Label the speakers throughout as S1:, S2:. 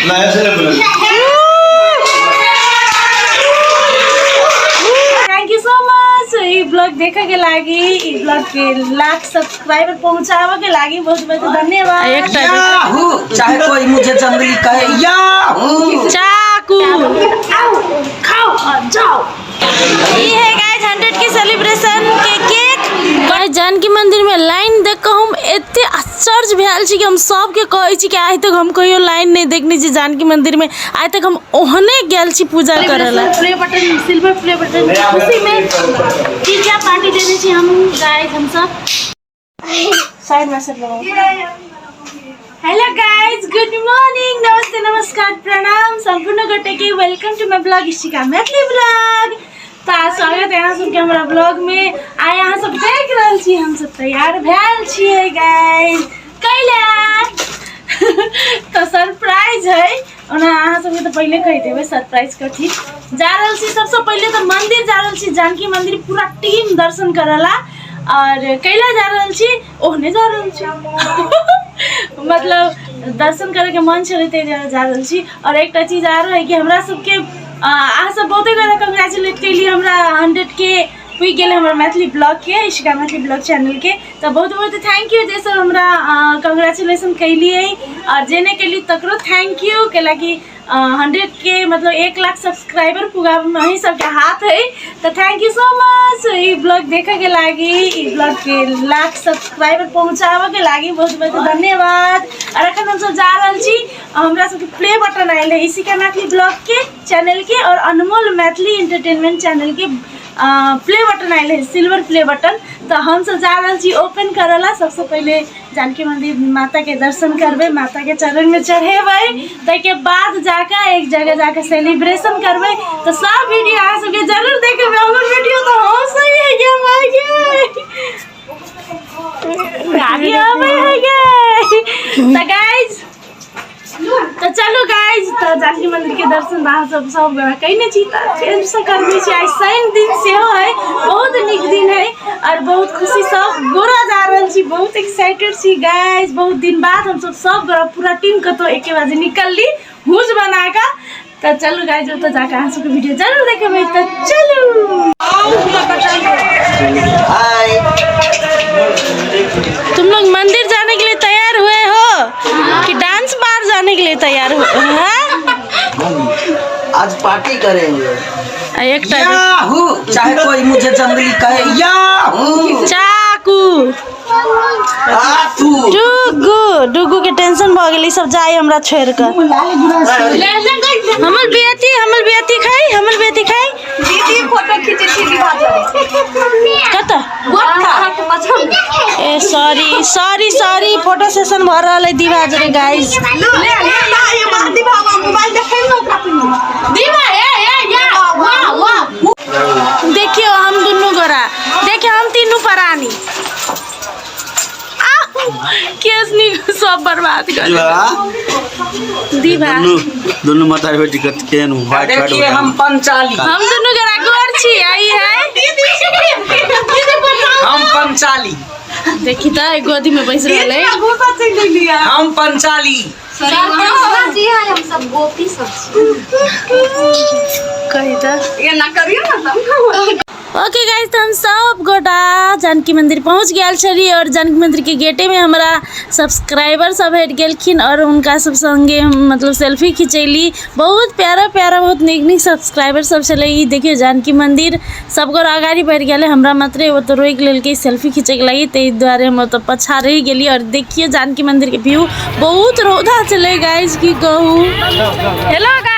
S1: Thank you so much E blog देखे के लागी, ई ब्लॉग के लाख सब्सक्राइबर पहुंचावे के लागी बहुत बहुत धन्यवाद।
S2: एकटा
S3: याहू, चाहे कोई मुझे जंगली कहे, याहू।
S2: चाकू।
S1: आओ खाओ और जाओ। ई है गाइस 100 के सेलिब्रेशन के केक।
S2: गाइस जानकी मंदिर में लाइन देख के हम एते आश्चर्य भेल छी कि हम सबके कहै छी कि आइ तक हम कहियो लाइन नहीं देखने छी जानकी मंदिर में, आइ तक हम ओहने गेल छी पूजा करे ला।
S1: Play button, silver play button के खुशी में पिज्जा पार्टी देने छी हम गाइस, हम सब साइड में से लगाओ। हेलो गाइस, गुड मॉर्निंग, नमस्ते, नमस्कार, प्रणाम संपूर्ण गोटे के। Welcome to my blog Ishika Maithili blog. तो आज स्वागत है अहाँ सबके हमारा ब्लॉग में। आइ अहाँ सब देख रहल छी हम सब तैयार भेल छियै गाइस, कैला तो सरप्राइज है। ओना अहाँ सबके तो पहले कहि देबै सरप्राइज कथी। जा रहल छी सबसे पहले तो मंदिर जा रहल छी, जानकी मंदिर पूरा टीम दर्शन करला। और कैला जा रहल छी, ओहने जा रहल छी, मतलब दर्शन करे के मन छलै ताहि दुआरे जा रहल छी। और एकटा चीज आरो है कि हमरा सबके अहाँ सब बहुते गोरा कंग्रेचुलेट केलियै हमरा 100 के पुगि गेलै हमर मैथिली ब्लॉग के, इशिका मैथिली ब्लॉग चैनल के। तऽ बहुत बहुत thank U जे सब हमरा कंग्रेचुलेशन केलियै, और जे नहि केलियै तकरो thank you, कैलाकि 100 के मतलब 1 लाख सब्सक्राइबर पुगाबैमे अहीं सबके हाथ है। तऽ thank you so much E blog देखे के लागी, ई ब्लॉग के लाख सब्सक्राइबर पहुँचाबे के लागी बहुत बहुत धन्यवाद। और अखन हमसब जा रहल छी, हमरा सबके प्ले बटन आयल है इशिका मैथिली ब्लॉग के चैनल के और अनमोल मैथिली एंटरटेनमेंट चैनल के प्ले बटन आयल है, सिल्वर प्ले बटन। तो हम सब जा रहल छी ओपन करला। सबसे पहले जानकी मंदिर माता के दर्शन करबै, माता के चरण में चढ़ेबै, ताहिके बाद जाकर एक जगह जाकर सेलिब्रेशन करबै। तो सब वीडियो अहाँ सबके जरूर देखबै। हमर वीडियो तो हंसै है गे माय गे, गाड़ी आबै है गे। तो गाइस तो चलू गाइस, तो जानकी मंदिर के दर्शन अहाँ सब सब गोरा कयने छी, तऽ फेर से करने छी। आइ शनि दिन सेहो है, बहुत नीक दिन है और बहुत खुशी सब गोरा जा रहल छी, बहुत एक्साइटेड छी गाइस। बहुत दिन बाद हम सब सब गोरा पूरा टीम कतौ एके बाजे निकलली हुज बना कऽ। तो चलू गाइस, ओतऽ जाकऽ अहाँ सबके वीडियो जरूर देखेबै। तो चलू।
S3: हाय,
S2: तुम लोग मंदिर जाने के लिए तैयार हुए हो कि डांस बार जाने के लिए तैयार हुए? हाँ?
S3: आज पार्टी करेंगे।
S2: एकटा
S3: याहू, चाहे कोई मुझे जंगली कहे, याहू।
S2: चाकू।
S3: आथू।
S2: डुगू, डुगू के टेंशन भ गेलै, सब जाय हमरा छोड़ के। हमर बेटी, हमर बेटी खाई, हमर बेटी खाई।
S4: दीदी फोटो खींचे छी विवाह
S2: कत? ए sorry sorry sorry, photo session भ रहल है दीवा जरे गाइस।
S4: मोबाइल देखै ने ओकरा दीवा ए ए या वाह वाह।
S2: देखियो हम दुनू गोरा, देखियो हम तीनू प्राणी। केस नहीं सब बर्बाद कर दीवा।
S5: दुनू दुनू माता बेटी कत केहन व्हाइट व्हाइट।
S3: देखिए हम पंचाली,
S2: हम दुनू गोरा गोर छी, आई है
S3: हम पंचाली।
S2: देखी त गोदी में बैस रहल है।
S3: हम पंचाली
S4: जी है, हम सब गोपी सब
S2: कही त
S4: ये ना करियो ना तब।
S2: ओके गाइस, तो हम सब गोटा जानकी मंदिर पहुंच गेल छली और जानकी मंदिर के गेटे में हमरा सब्सक्राइबर सब भेट गेलखिन और उनका सब संगे मतलब सेल्फी खिंचैली। बहुत प्यारा प्यारा बहुत नीक नीक सब्सक्राइबर सब छलै। ई देखियौ जानकी मंदिर, सब गोरा अगाड़ी बढ़ि गेलै, हमरा मात्रे ओतऽ रोकि लेलकै सेल्फी खिंचैके लागि, ताहि दुआरे हम ओतऽ पछा रहि गेली। और देखियौ जानकी मंदिर के व्यू, बहुत रौदा छलै गाइस, की कहू। हेलो गाइस,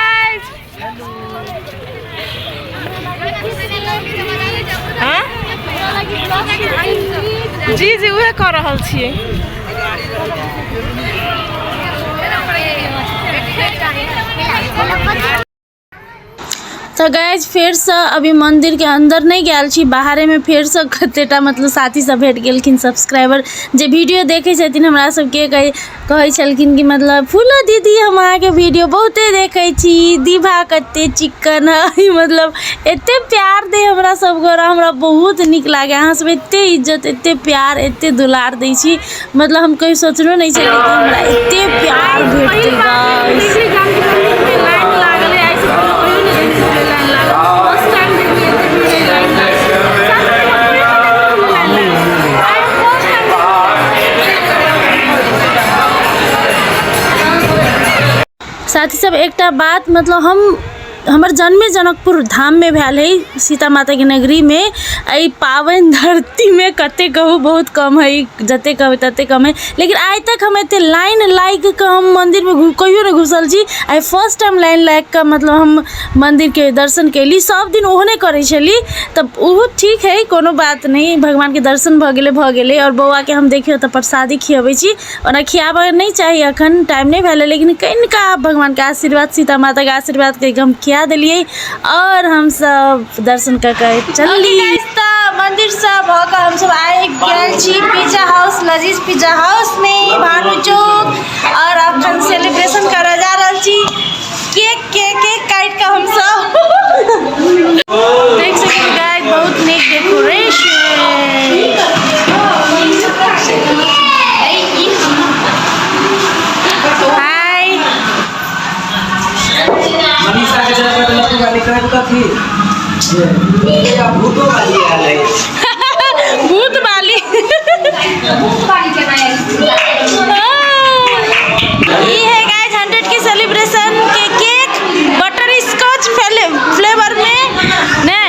S6: जी जी उहे कऽ रहल छियै।
S2: तो गाइज फेरसँ अभी मंदिर के अंदर नहीं गेल छी, बाहरे में फेरसँ कतेटा मतलब साथी सब भेट गेलखिन सब्सक्राइबर जे वीडियो देखै छथिन हमरा सबके, कहै छलखिन कि मतलब फूलो दीदी हम अहाँके वीडियो बहुते देखै छी, दीभा कते चिक्कन है, मतलब एते प्यार दै हमरा सब गोरा, हमरा बहुत नीक लागै। अहाँ सब एते इज्जत, एते प्यार, एते दुलार दै छी, मतलब हम कहियो सोचलो नहि छलियै कि हमरा एते प्यार भेटतै गाइस। साथी सब एकटा बात मतलब हम हमर जन्मे जनकपुर धाममे भेल है सीता माताके नगरीमे। एहि पाबनि धरतीमे कतेक कहू बहुत कम है, जतेक कहबै ततेक कम है। लेकिन आइ तक हम एते लाइन लागि कऽ हम मन्दिरमे कहियो नहि घुसल छी। आइ फर्स्ट टाइम लाइन लागि कऽ मतलब हम मन्दिरके दर्शन कयली। सब दिन ओहने करै छली तऽ ओहो ठीक है, कोनो बात नहि, भगवानके दर्शन भऽ गेलै भऽ गेलै। आओर बौआके हम देखियौ तऽ प्रसादी खियबै छी, ओना खियाबऽ नहि चाही, अखन टाइम नहि भेलै, लेकिन कनिका भगवानके आशीर्वाद सीता माताके आशीर्वाद कहिके हम खिया देलियै आओर हमसब दर्शन कऽ के चलली। तऽ मन्दिरसँ भऽ कऽ हमसब आबि गेल छी पिज्जा हाउस, लजीज पिज्जा हाउसमे, भानु चौक। आओर अखन सेलिब्रेशन करऽ जा रहल छी केक के केक काटि कऽ हमसब। देख सकै छी गाइस, बहुत नीक डेकोरेशन। हाय
S3: मनीषा के जगह पे लट्टू वाली कहत कथी भूतो वाली आयल है,
S2: भूत वाली। ई है गाइस 100 के सेलिब्रेशन के केक, बटर स्कॉच फ्लेवर में, ने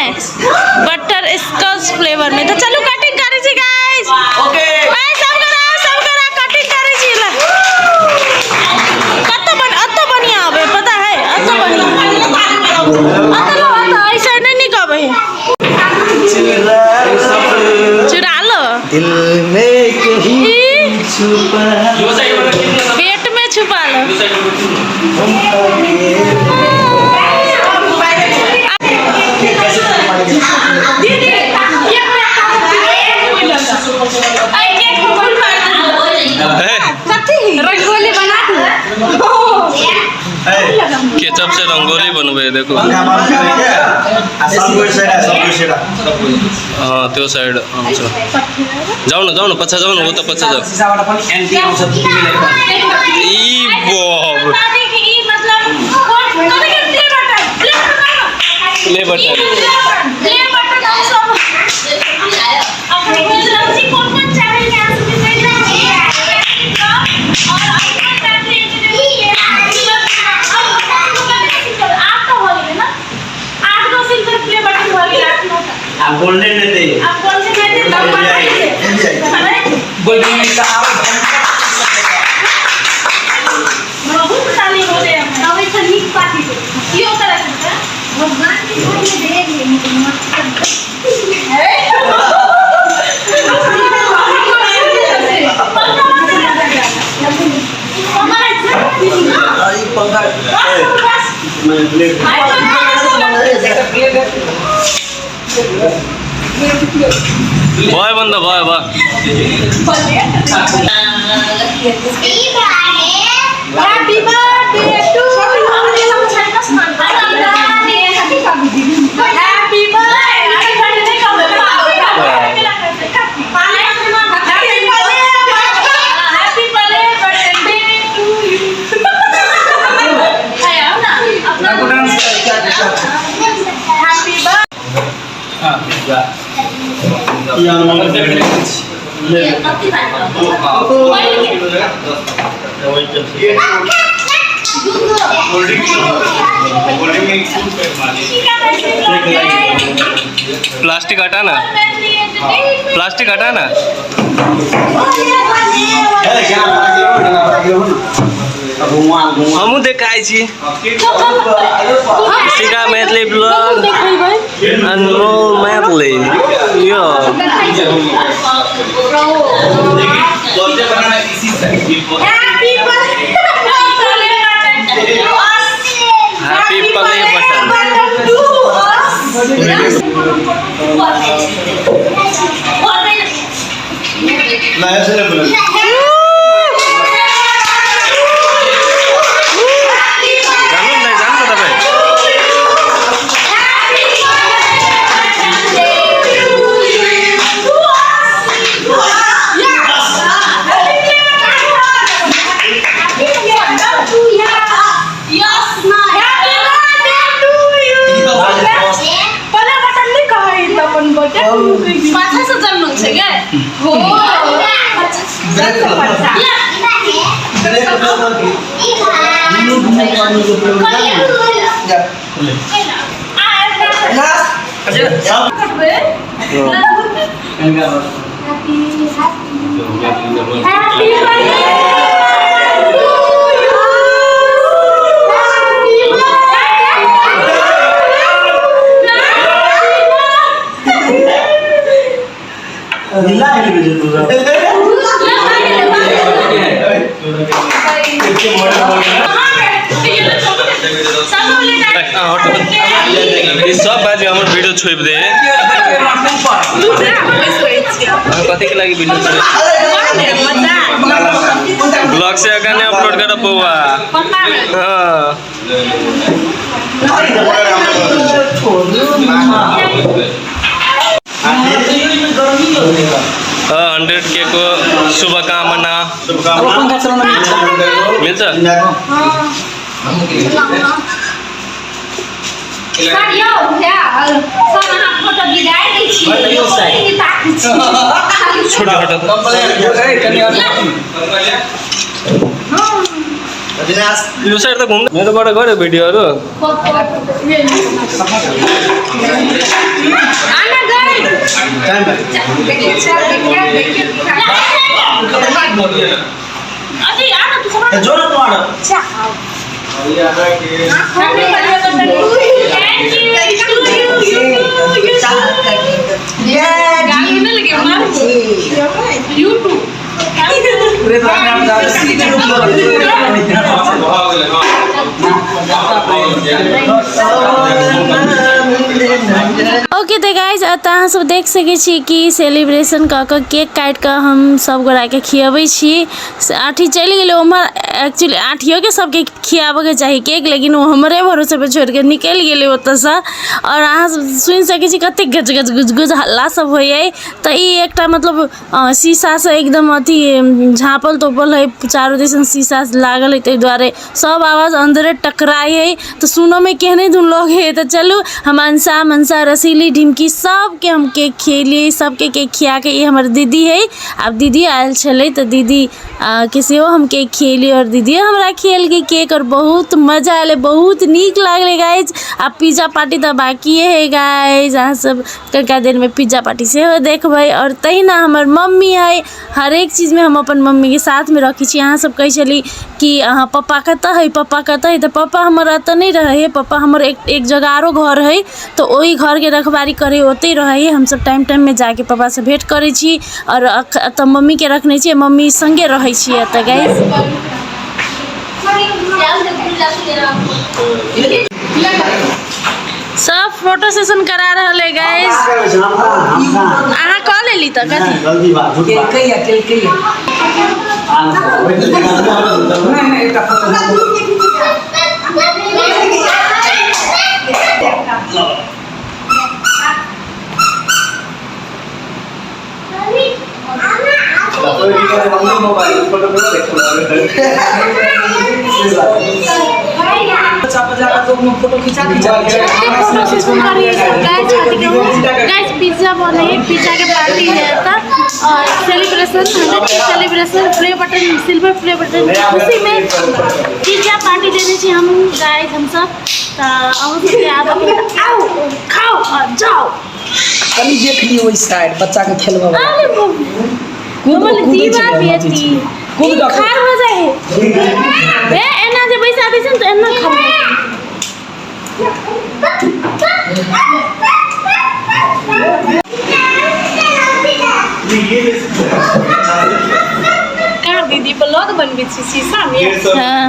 S2: बटर स्कॉच फ्लेवर में। तो चलू कटिंग करै छी गाइस।
S3: ओके
S2: भाई सब करा, सब करा, कटिंग करै छी। ला कत बन अत बढ़िया आवे पता है, अत बढ़िया अत लो, अत ऐसे नहीं निक आवे है। चुरा लो
S5: दिल में कहीं
S2: ई,
S5: छुपा
S2: पेट में छुपा लो।
S1: रंगोली बना
S7: केचप से रंगोली बनबे देखो।
S5: पंखा बंद करे के आ सब कोई साइड, सब कोई साइड।
S7: हाँ त्यो साइड आउँछ। जाऊ न, जाऊ न, पछा जाऊ न, उता पछा जाऊ।
S3: सिसाबाट पनि एन्टी आउँछ तिमीलाई पनि।
S7: ई बब प्ले बटन।
S5: आ गोल्डन देते,
S3: गोल्डन में त आब
S2: बहुत ताली हो गए।
S1: भगवान के गोद में दे दिए।
S5: ई पंखा मैं प्लेट
S7: भयो बन्द भयो भयो।
S1: Happy birthday to happy
S7: plastic हटा ना, प्लास्टिक हटा ना। हमहूँ देखाइ छी सिका मैथिली ब्लॉग, अनमोल मैथिली यो। Happy play button. जानु न, जानु न तपाईँ।
S2: पाछा से जन्म छ क्या हो।
S7: सब बाजी हमर वीडियो छोड़ि दे। कथी के लागि वीडियो ब्लॉग से अगाने अपलोड कर पौवा। हाँ 100K को शुभकामना मिल्छ।
S1: सर यौ सर अहाँ फोटो गिराइ दै छी ताकै छी।
S7: छोटो छोटो यो साइड त घुम्दै मेरोबाट गऱ्यो भिडियोहरू। ओके तो गाइज अतः अहाँ सब देख सकै छी कि सेलिब्रेशन कऽ कऽ केक काटि कऽ हम सब गोटाके खियबै छी। आँठी चलि गेलै उम्हर। एक्चुअली आँठियोके सबके खियाबऽके चाही केक, लेकिन ओ हमरे भरोसे पर छोड़िके निकलि गेलै ओतऽसँ। और अहाँ सब सुनि सकै छी कतेक गज गज गुज गुज हल्ला सब होइए। तऽ ई एकटा मतलब शीशासँ एकदम अथी झाँपल तोपल है, चारू दिसन शीशा लागल है, ताहि दुआरे सब आवाज अन्दरे टकराइ है तऽ सुनऽमे केहने धुन लगै है। तऽ चलू हम अंसा मनसा रसीली ढिमकी सबके हम केक खिएलियै। सबके केक खियाके ई हमर दीदी है, आब दीदी आयल छलै तऽ दीदी के सेहो हम केक खिएलियै और दीदिए हमरा खिएलकै केक और बहुत मजा एलै, बहुत नीक लागलै गाइज। आ पिज्जा पार्टी तऽ बाकिए है गाइज, अहाँ सब कनिका देरमे पिज्जा पार्टी सेहो देखबै। और तहिना हमर मम्मी है, हरेक चीजमे हम अपन मम्मीके साथमे रखै छी। अहाँ सब कहै छली कि अहाँ पप्पा कतऽ है, पप्पा कतऽ है, तऽ पप्पा हमर एतऽ नहि रहै है, पप्पा हमर एक जगह आरो घर है तऽ ओहि घरके रखबारी करै ओतहि रहै है। हमसब टाइम टाइममे जाके पप्पासँ भेँट करै छी और एतऽ मम्मीके रखने छियै, मम्मी सङ्गे रहै छियै एतऽ गाइज। सब फोटो सेशन करा रहल है गाइज। अहाँ कऽ लेली तऽ कथी? गाइस पिज्जा बने है, पिज्जा के पार्टी है तो और celebration 100K celebration play button silver play button खुशी में पिज्जा पार्टी देने छी हम गाइस हम सब। तो आओ खाओ और जाओ।
S3: कनी देख लियौ ओहि साइड बच्चा के खेलबऽ वाला।
S1: अरे
S3: कूद
S1: दीवा
S3: छै
S1: बेटी
S3: कूद
S1: ई खार हो जाए ए एना जे बैसा दै छै ने तऽ एना खार।
S6: कहाँ दीदी ब्लॉग बनबै छी शीशा में?
S1: हाँ।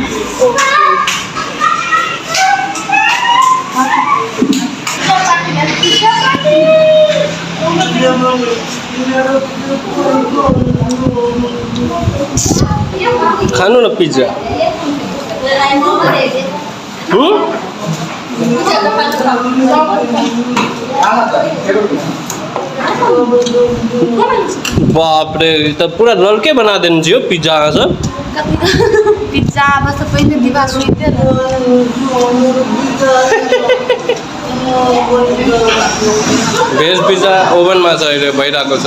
S7: खानु न पिज्जा। बाप रे, त पूरा लड़के बना देने छियो पिज्जा अहाँ सब।
S6: पिज्जा बस पहिने दीवा सुइते न।
S7: भेज पिज्जा ओभनमा छ अहिले भइरहेको छ।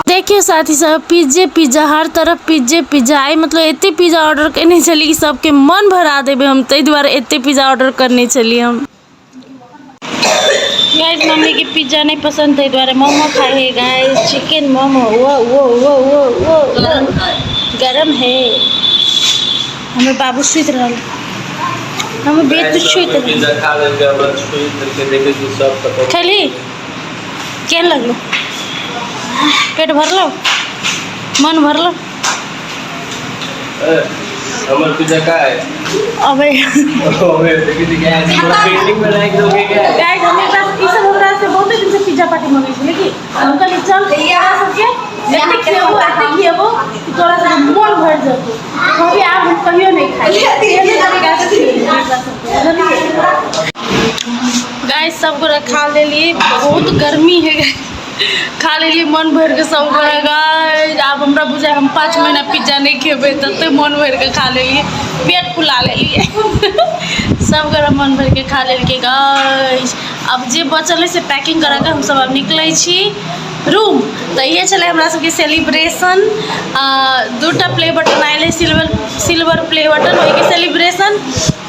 S2: देख
S7: देखियौ साथी सब, पिज्जे पिज्जा, हर तरफ पिज्जे पिज्जा। आइ मतलब एते पिज्जा ऑर्डर केने छली कि सबके मन भरा देबै हम, ताहि दुआरे एते पिज्जा ऑर्डर करने छली हम। गाइस मम्मी के पिज्जा नहीं पसंद ताहि दुआरे मोमो खाए है गाइस, चिकन मोमो। वो वो वो वो वो गरम है। हमर बाबू सुति रहल, हमर बेट तो सुति रहल।
S8: पिज्जा खा लेलकै, हमरा छुइ देलकै, देखै छी सब कतौ।
S7: खैली, केहन लगलो? पेट भरलो, मन भरलो?
S8: हमर पिज्जा का है?
S7: अबे
S8: अबे देखी थी क्या है? पूरा पेंटिंग में लाइक दोगे क्या?
S1: गाइस हम एकरा ई सब हमरा से बहुत दिन से पिज्जा पार्टी मंगै छलै कि हम कहली चल तोरा सबके एते खिएबो, एते खिएबो कि तोरा सबके मन भरि जेतौ। कभी आब हम कहियो नहि खाइ।
S7: गाइस सब गोरा खा लेली, बहुत गर्मी है, खा लेली मन भरि के सब गोरा। गाइस आब हमरा बुझाइ हम 5 महीना पिज्जा नहि खेबै, तते मन भरि के खा लेलियै, पेट फुला लेलियै। सब गोरा मन भरि के खा लेलकै। गाइस अब जे बचल है से पैकिंग करा के हम सब अब निकलै छी रूम। तऽ इहे छलै हमरा सबके सेलिब्रेशन। दूटा प्ले बटन आयल है, सिल्वर प्ले बटन, ओहिके सेलिब्रेशन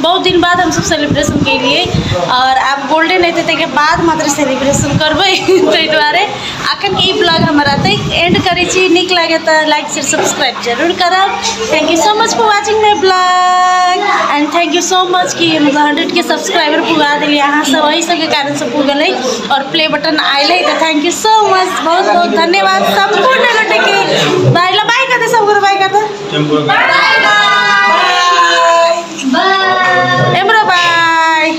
S7: बहुत दिन बाद हमसब सेलिब्रेशन केलियै और आब गोल्डन एतै ताहिके बाद मात्र सेलिब्रेशन करबै। ताहि दुआरे अखन के ई ब्लॉग हमर एतै एंड करै छी। नीक लागे तऽ लाइक शेयर सब्सक्राइब जरूर करब। Thank you so much for watching my blog and thank you so much कि मतलब 100 के सब्सक्राइबर पुगा देलियै अहाँ सब, एहि सबके कारणसँ पुगलै और प्ले बटन आयलै। तऽ thank you so much, बहुत बहुत धन्यवाद सम्पूर्ण गोटेके। बाय ल बाय कर दे सब गोटे, बाय कर दे। एम्रो बाय।